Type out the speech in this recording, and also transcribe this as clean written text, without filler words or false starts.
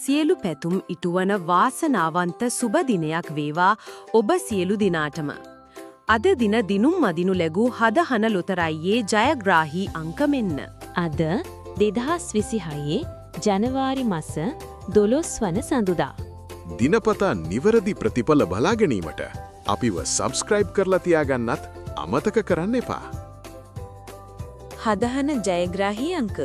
සියලු පැතුම් ඉටුවන වාසනාවන්ත සුබ දිනයක් වේවා ඔබ සියලු දිනාටම. අද දින දිනුම් මදිනු ලැබූ හදහන ලොතරැයියේ ජයග්‍රාහී අංක මෙන්න. අද 2026 ජනවාරි මස 12 වන සඳුදා. දිනපතා නිවැරදි ප්‍රතිඵල බලා ගැනීමට අපිව සබ්ස්ක්‍රයිබ් කරලා තියාගන්නත් අමතක කරන්න එපා. හදහන ජයග්‍රාහී අංක.